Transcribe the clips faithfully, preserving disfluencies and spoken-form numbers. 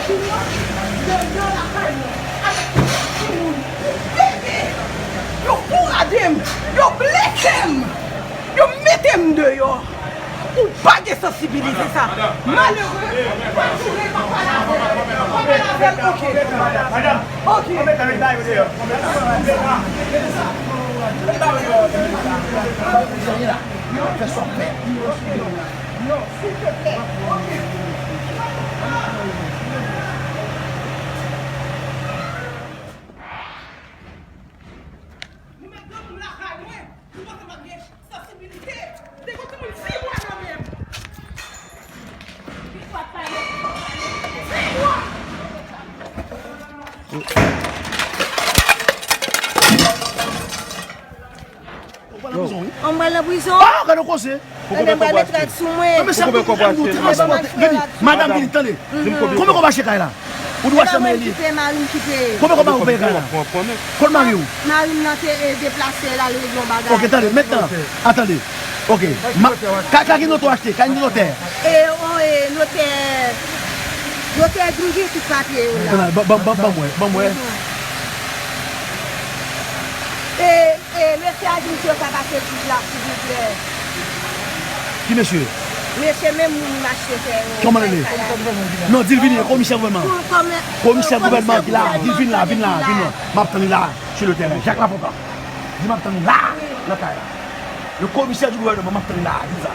Chimò, deyò lakay mwen, avèk tout timoun, bebe, yo fourade m, yo blese m, yo mete m deyò. Ou pa gen sansibilite sa. Malere, pa joure, pa pale avè l. Pa pale avè l, oke. Oke. Fè sa w fè. Non, silteplè. Oke. Nou met granmoun lakay mwen, nou panse m ap gen sansibilite? Se yon timoun sis mwa nan men m. Sis mwa! Ou pral nan prizon, wi. An mwen nan prizon. Ah, gade koze. Ebyen, mwen met rad sou mwen. Non, men se pou konbyen kòb ou achte? Vini, madanm, vini, tande. Konbyen kòb ou achte kay la? Ou dwe achte mwen li. Mari m ki peye. Konbyen kòb ou peye kay la? Kot mari w? Mari m nan te, eh, deplase, l al regle yon bagay. Ok, tande, mentnan, atande. Ok. Kay, kay ki notè w achte? Kay ki notè? E, on, e, notè, notè di m gen tout papye yo la. Ban, ban, ban, ban mwen, ban mwen. E, e, mesye a di m si yo ka pase jij la, silvouplè. Ki mesye? Mesye menm moun m achte fè yo. Kòman l rele? Non, di l vini, komisè gouvènman. Komisè gouvènman ki la, di l vin la, vin la, vin la. M ap tann li la, sou le tèren. Jak Lafontan. Di m ap tann li la, nan kay la. Le commissaire du gouvernement, m ap tann li la, di l sa.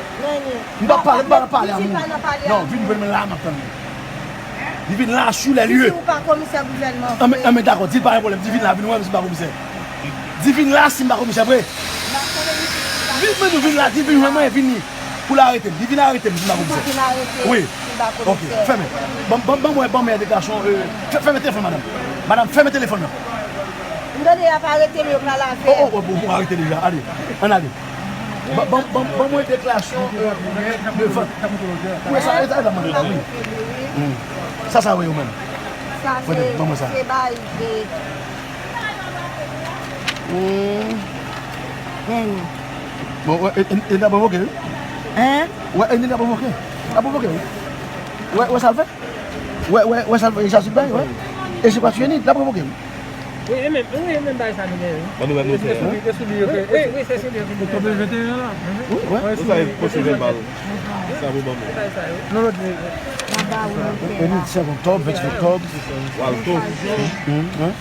M p ap pale, m pa nan pale a moun. Non, vin jwenn mwen la, m ap tann li. Li vin la, sou lè lye. Si ou pa komisè gouvènman vre. Anben, dakò, di l pa gen pwoblèm, di vin la, vin wè m si m pa komisè. Di vin la, si m pa komisè vre. Vin, men nou vin la, di vin jwenn mwen, vin li. Pou l arete m, di vin arete m si m pa komisè. Wi. Ok, fèmen. Ban, ban, ban mwen, ban mwen deklarasyon, euh, fè-, fèmen telefòn, madanm. Madanm, fèmen telefòn nan. M tande y ap arete m, yo pral avè m. Oh, oh, oh, ou arete deja, ale, ann ale. Ban, ban, ban, ban mwen deklarasyon, euh, de vant. Ou wè sa, e sa, e sa, mwen la, wi. Hmm. Sa, sa, wi, ou menm. Sa, se, se bay, e, hmm. Bon, wè, e, e, e, n ap pwovoke, wi. Hein? Wè, e, n ap pwovoke. N ap pwovoke, wi. Wè, wè, sa l fè? Wè, wè, wè sa l fè, Jasid bay, wè. E se pa tiye ni, l ap revoke m. Wi, e menm, wi, e menm bagay sa nou genyen, wi. Ban nou menm nou fè. Se sou li, se sou li yo fè. Wi, wi, se sou li yo fè. Pou kote venteyen an la. Wi, wè. Wi, sa e pwosè vèbal. Sa pou ban nou. Se bagay sa yo. Non, lòt li. E nou, sèz oktòb, vennsèt oktòb. Walto. Hum, hum.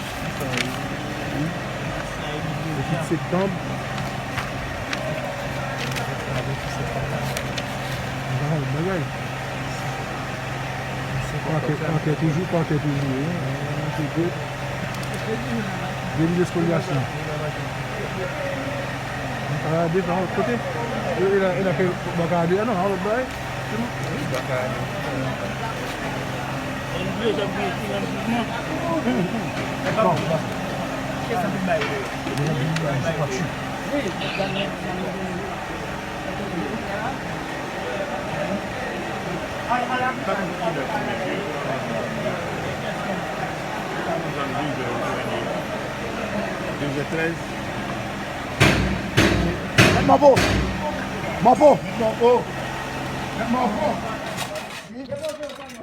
Vennsèt septanm. Bagay, bagay. Ankè, ankè toujou, ankè toujou, wi. Deli despolyasyon. An pa gade pa lòt kote. E, e la, e la ke baka gade, a non, an lòt bagay. Bon. Mèt Manpo! Manpo! Mèt Manpo! Mèt Manpo!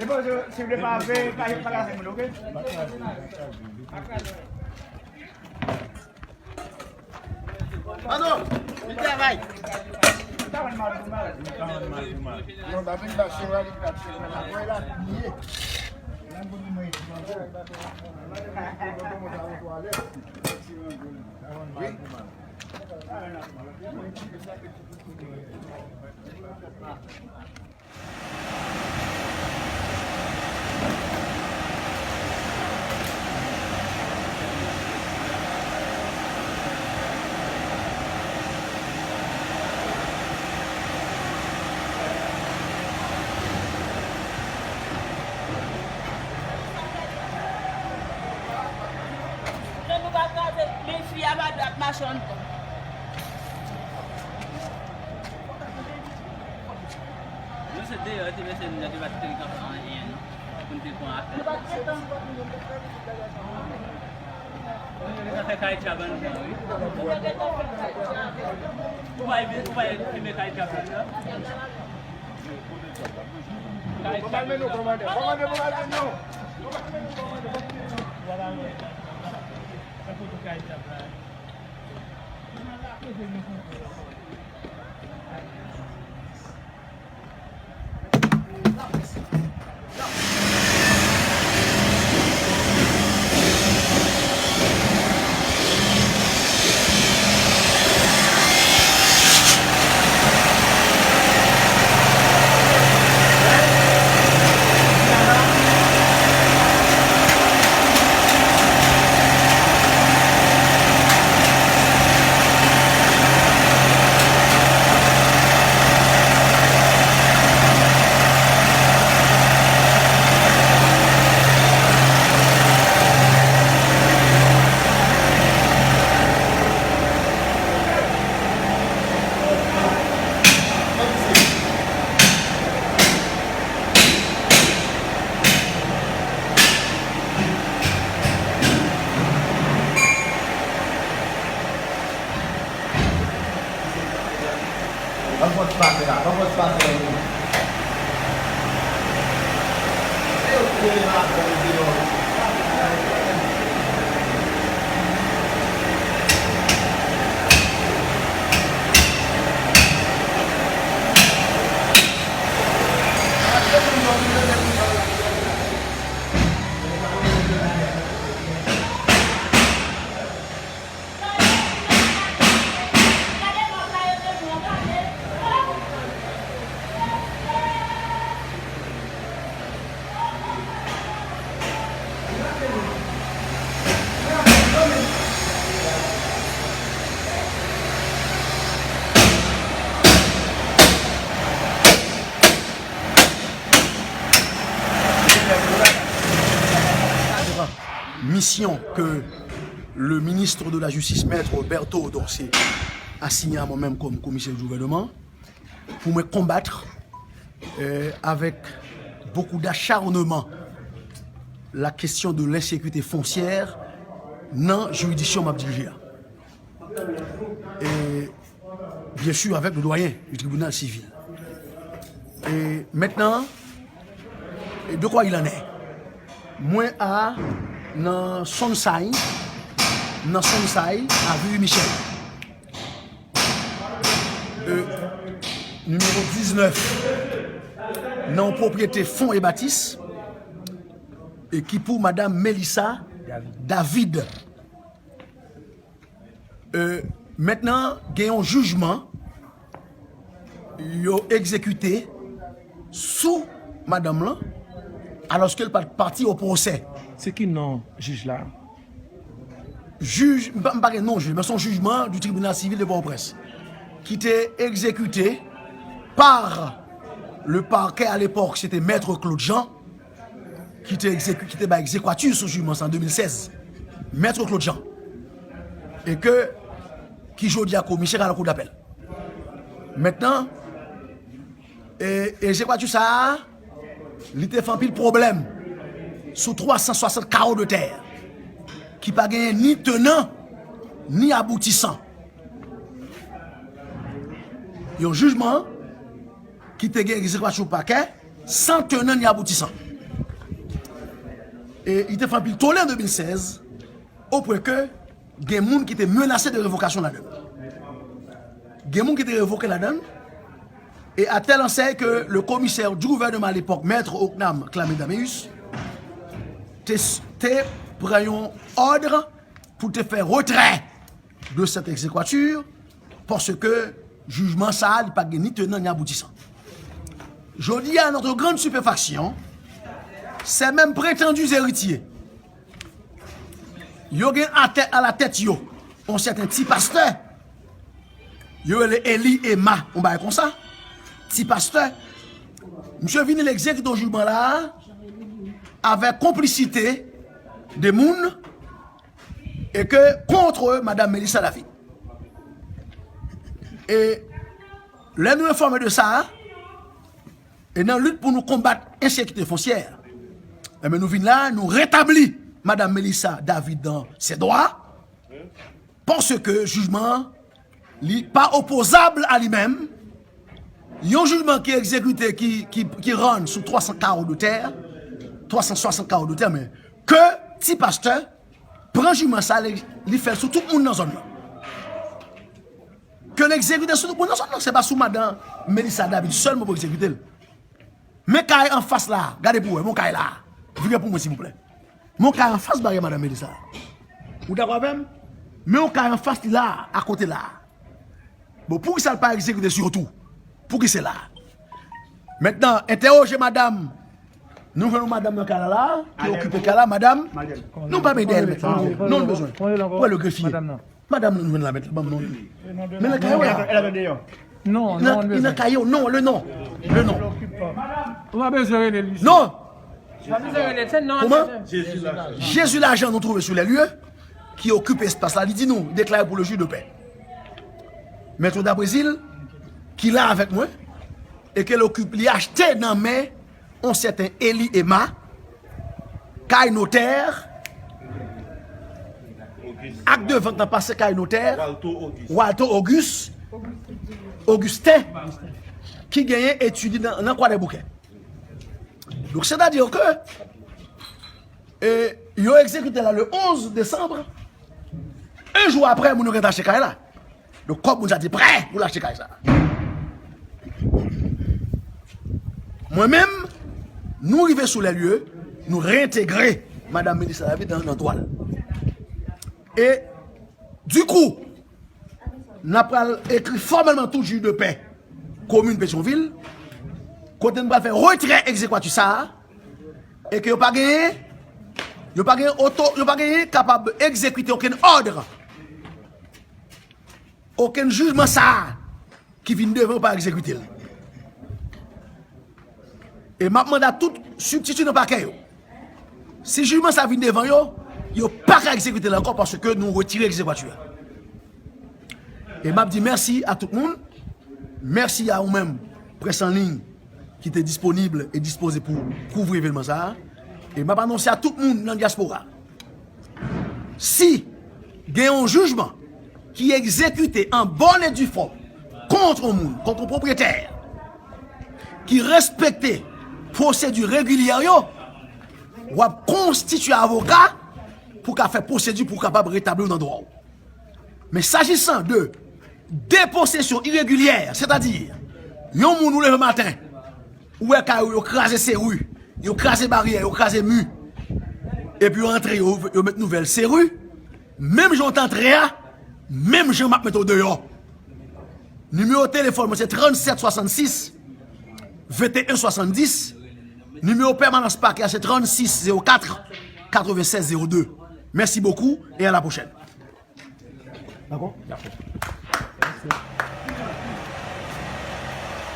Depoze, silvouplè, pa vle, pa, pa kraze moun, oke? Ano, li travay. Non, pa vin ba cheva li ka cheva la. Mwen la, ye. Wi. Lè nou pa kraze, men fi a pa dwe ap mache anndan. Nou se deyò, yo te mete nou nan deba, te kanpe anyen, non. Pou n te pran afè. Nou pa t gentan. Sa fè kay djab anndan, wi. Ou pa, ou pa fimen kay djab anndan? Kay djab anndan. Kòmande, kòmande, kòmande, non. Ban m fè yon ti pase la, ban m fè yon ti pase la. Misyon ke le ministre de la Justice, Maître Bertho Dorcé, asignen a mwen menm kòm komisè di gouvènman pou mwen konbat, euh, avec beaucoup d'acharnement, la question de l'insécurité foncière nan jiridiksyon m ap dirije a. Et bien sûr avec le doyen du tribunal civil. Et maintenant, et de quoi il en est? Mwen a nan Sunnyside, nan Sunnyside, avenue Michel. Euh, nimewo diznèf, nan yon pwopriyete Fon e Batis, e ki pou Madame Melissa David. Euh, mentnan, gen yon jijman yo egzekite sou madanm lan, alòske l pa t pati o pwosè. Se ki non jij la? Jij, m pa, m pa gen non jij, men se yon jijman du tribunal civil de Pòtoprens ki te egzekite par le parquet à l'époque, se te Maître Claude Jean, ki te egzeku-, ki te bay egzekwati sou jijman sa an de mil sèz, Maître Claude Jean. E ke, ki jodi a komisè a la cour d'appel. Mentnan, e, egzekwati sa a, li te fè anpil pwoblèm sou twa san swasant kawo de tè ki pa genyen ni tenan ni aboutisan. Yon jijman ki te gen egzekwati pakè san tenan ni aboutisan. E li te fè anpil tole an de mil sèz, o pwen ke gen moun ki te menase de revokasyon ladan l. Gen moun ki te revoke ladan l, e à telle enseigne que le commissaire du gouvernement à l'époque, Maître Ocnam Clamé Daméus, te, te pran yon òd pou te fè retrè de cette exéquatur, paske jijman sa a, li pa gen ni tenan ni aboutisan. Jodi a, à notre grande stupéfaction, ces mêmes prétendus héritiers, yo gen atè, à la tête yo, yon sèten ti pastè, yo rele Eli Ema, yon bagay konsa, ti pastè. Misye vini, l egzekite yon jijman la a, avèk konplisite de moun, e ke kont Madame Melissa David. E lè nou enfòme de sa, e nan lit pou nou konbat ensekirite fonsyè, enben, nou vin la, nou retabli Madame Melissa David dans ses droits, paske jijman an, li pa opozab a li menm. Yon jijman ki egzekite, ki, ki, ki rann sou twa san kawo de tè, twa san swasant kawo de tè, men ke ti pastè pran jijman sa, li, li fè l sou tout moun nan zòn nan. Ke l egzekite l sou tout moun nan zòn nan. Se pa sou madan Melissa David sèlman pou egzekite l. Men kay anfas la, gade pou wè, men yon kay la. Vire pou mwen, silvouplè. Men yon kay anfas bagay madan Melissa. Ou dakò avè m? Men yon kay anfas li la, akote la. Bon, poukisa l pa egzekite sou yo tou? Poukisa la? Mentnan, entèwoje madanm. Nou jwenn yon madanm nan kay la la, ki okipe kay la, madanm. Nou pa bezwen dèyè l mentnan. Non, nou bezwen. Wè le grefye. Madanm nan nou jwenn la mentnan, ban m non. Men nan kay la. Non, non, nan kay yo, non, le non. Le non. Ou pa bezwen rele li. Non. Comment? Jésus Lajan, nou twouve sou lè lye, ki okipe espas la, li di nou, deklare pou le juge de paix. Maître Dabrezil, ki la avèk mwen, e ke l okipe, li achte nan men yon sèten Eli Ema, kay notè, ak de vant nan pase kay notè, Walto Auguste, Augustin, ki genyen etid nan, nan Kwadèboukè. Donk, sètadi ke, e, yo egzekite la le onz desanm, en jou apre, moun yo gentan achte kay la. Donk, kòb moun sa te prè pou l achte kay sa. Mwen menm, nou rive sou lè lye, nou reyentegre madanm Melissa David nan, nan dwa l. E, dikou, n ap pral ekri fòmèlman tou jij de pè komin Petyonvil, kote n pral fè retrè egzekwati sa a, e ke yo pa genyen, yo pa genyen oto, yo pa genyen kapab egzekite okenn òd, okenn jijman sa a ki vin devan yo pa egzekite l. E m ap mande a tout sibtiti nan pakè yo, si jijman sa vin devan yo, yo pa ka egzekite l ankò paske nou retire egzekwati a. E m ap di mèsi a tout moun. Mèsi a ou menm, près an liy, ki te disponib e dispoze pou kouvri evènman sa a. E m ap anonse a tout moun nan dyaspora, si gen yon jijman ki egzekite an bòn e di fòm kont yon moun, kont yon pwopriyetè, ki respekte pwosedi regilyè yo, w ap konstitye avoka pou ka fè pwosedi pou w kapab retabli w nan dwa w. Men sajisan de deposesyon iregilyè, sètadi yon moun ou leve maten, ou wè kay ou yo kraze seri, yo kraze baryè, yo kraze mi, epi yo antre, yo, yo met nouvèl seri, menm jan w t antre a, menm jan m ap mete w deyò. Nimewo telefòn mwen se trannsèt swasannsis venteyen swasanndis. Nimewo pèmanans pakè a se trannsis zewo kat katrevensèz zewo de. Merci beaucoup et à la prochaine. Dakò? Dakò.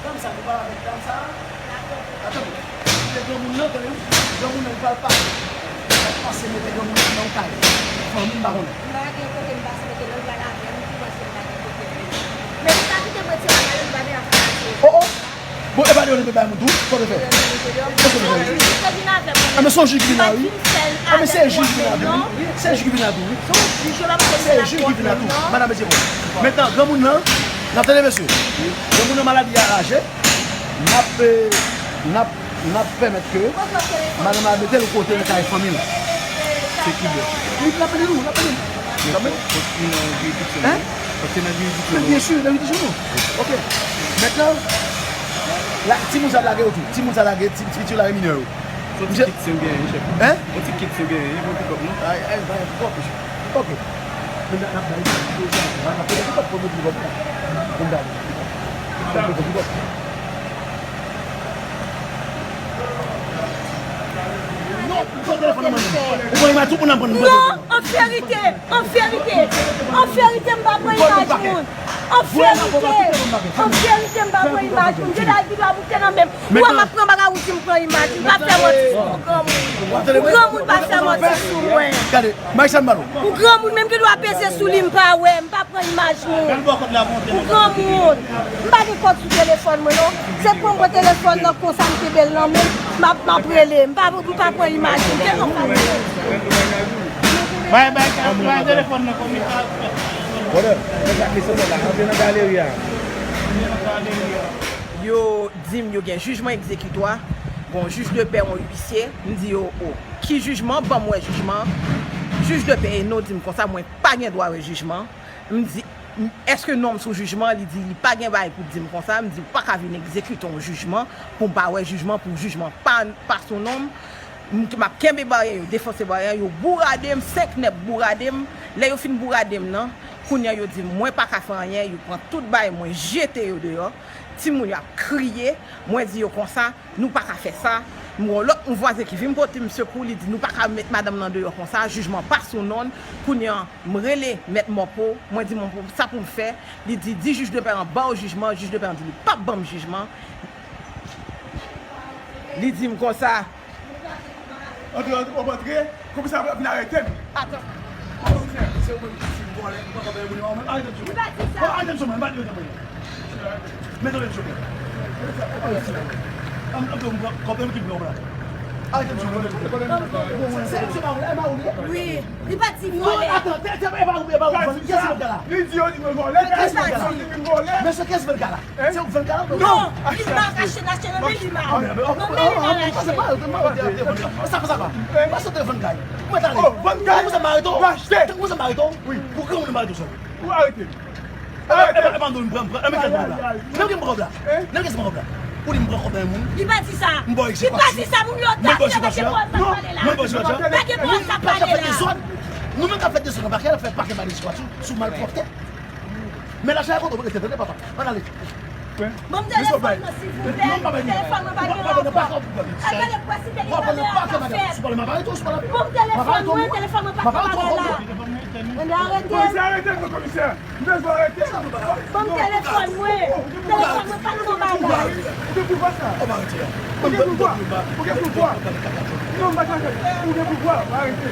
Dam sa, nou pale avèk dam sa. Atann. Se granmoun nan, tande wi. Granmoun nan, li pral pase. Li pral pase mete granmoun nan nan yon kay. Fanmi m pa konnen. M pa gen kote m pase mete l, l pral avè m, pou mwen se m pa gen kote m mete. Men si ta kite m retire bagay yo, m pa gen afè avè yo. Oh, oh. Bon, e pa de yo te bay moun tou, sa w te fè? Kisa w te fè? Anben, se yon jij ki vin la, wi. Anben, se jij ki vin la tou, wi. Se jij ki vin la tou, wi. Se jij ki vin la tou, madanm mesye bon. Mentnan, granmoun nan, n ap tande mesye. Granmoun nan maladi a raje, n ap, eh, n ap, n ap pèmèt ke madanm la mete l kote nan kay fanmi l. Se ki bò? Wi, n ap pale nou, n ap pale nou. Kanmenm? Hein? Paske nan jiridiksyon nou. Men byen si, nan jiridiksyon nou. Ok. Mentnan, la, timoun sa lage yo tou. Timoun sa lage, ti, ti, ti lage minè yo. Son ti kit si w genyen, chèf. Hein? Yon ti kit si w genyen, yon pikòp, non? Ay, ay, bay pikòp, mesye. Ok. Men n ap bay pikòp, n ap bay pikòp pou nou pikòp la. Pou n gade. N ap bay pikòp. Non, pran telefòn nan men m. Ou pran imaj tout moun ap pran. Non, an verite, an verite, an verite, m pa pran imaj moun. An verite, an verite, m pa pran imaj moun. Gen dal ki dwa boute nan men m. Ou wè m ap pran bagay ou di m pran imaj. M pa fè manti sou ou granmoun. Ou granmoun pa fè manti sou mwen. Gade, Maïsan Malo. Ou granmoun menm ki dwa peze sou li, m pa wè, m pa pran imaj moun. Ou granmoun. M pa gen kòd sou telefòn mwen non. Se pran mwen telefòn nan konsa m kenbe l nan men m, m ap, m ap rele. M pa, m pa pran imaj moun. Gen anfas. Bay, bay, bay telefòn nan komisè. Brother, nèg la ki sot la, antre nan galeri a. Yo di m yo gen jijman egzekitwa. Bon, jij de pè, yon uisye, m di yo, o, ki jijman? Ban m wè jijman. Jij de pè Eno di m konsa, mwen pa gen dwa wè jijman. M di, èske non m sou jijman? Li di li pa gen bagay pou di m konsa. M di, ou pa ka vin egzekite yon jijman pou m pa wè jijman, pou jijman pa, pa sou non m. M, m ap kenbe baryè, yo defonse baryè, yo bourade m, senk nèg bourade m. Lè yo fin bourade m nan, kounye a yo di m mwen pa ka fè anyen, yo pran tout bagay mwen, jete yo deyò. Timoun yo ap kriye, mwen di yo konsa, nou pa ka fè sa. M gen yon lòt, yon vwazen ki vin pote m sekou, li di nou pa ka met madanm nan deyò konsa, jijman pa sou non l. Kounye a, m rele mèt Mòpo, mwen di Mòpo sa pou m fè. Li di, di jij de pè an ba w jijman, jij de pè an di li p ap ban m jijman. Li di m konsa. Antre, antre, w ap antre, komisè a vin arete m. Atan. Komisè, se ou menm ki fin vòlè, ou pa ka bay moun yo, arete m sou mwen. Li pa di sa. Arete m sou mwen, m pa di yo tanpri. Men tande m sou mwen. An, an, an, kòb menm ki blan la. Arete m sou mwen. Se, se pa ou, e pa ou li ye? Wi. Li pa di vòlè. Non, atan, se, se, e pa ou, e pa ou, kiyès ki vòlè la? Li di yo di mwen vòlè, kiyès ki vòlè la? Li di m vòlè. Mesye, kiyès vòlè la? Se ou k vann kay la? Non, li pa kache, l achte nan men li, ma. Non, men li pa kache. Sa pa, sa pa. Pase telefòn kay. Mwen tande. Oh, vann kay. Ou sa marito? Ou achte. Ou sa marito? Wi. Pou granmoun marito sa. Ou arete. E pa, e pa, e pa, non, pran, pran. E men kèl pran la. Men ki pran la. Men ki pran la. Ou di m pran kòb nan moun. Li pa di sa. M ba w egzekisyon. Li pa di sa, moun yo ta. M ba w egzekisyon. Non, m ba w egzekisyon. Pa gen moun sa pale la. Nou menm k ap fè dezòd nan pakè, n ap fè pakè ba dezòd sou, sou malpwòpte. Men lajan a kote w rete, tande papa. Ann ale. Ban m telefòn mwen, silvouplè. Telefòn mwen pa gen rapò. Al gade pwosite li pa gen rapò fèt. Ban m telefòn mwen, telefòn mwen pa gen bagay la. Ann arete l. Komisè, arete l, komisè. M bezwen arete l. Ban m telefòn mwen. Telefòn mwen pa gen bagay. Ou gen pouvwa sa. Ou gen pouvwa. Ou gen pouvwa. Non, m pa t arete. Ou gen pouvwa, arete.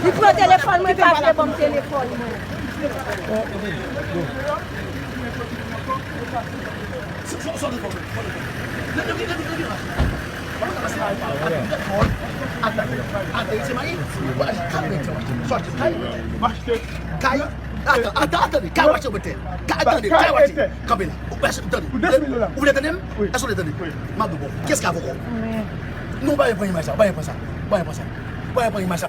Li pran telefòn mwen, pa vle ban m telefòn mwen. Kay, atan, atan, atan, kay wache mwen tè. Kay, tande, kay wache. Kanpe la. Ou vle tande m? Èske w vle tande m? M ap di w bon. Kiyès ki avoka w? Non, pa pran imaj sa, pa pran sa. Pa pran sa. Pa pran imaj sa.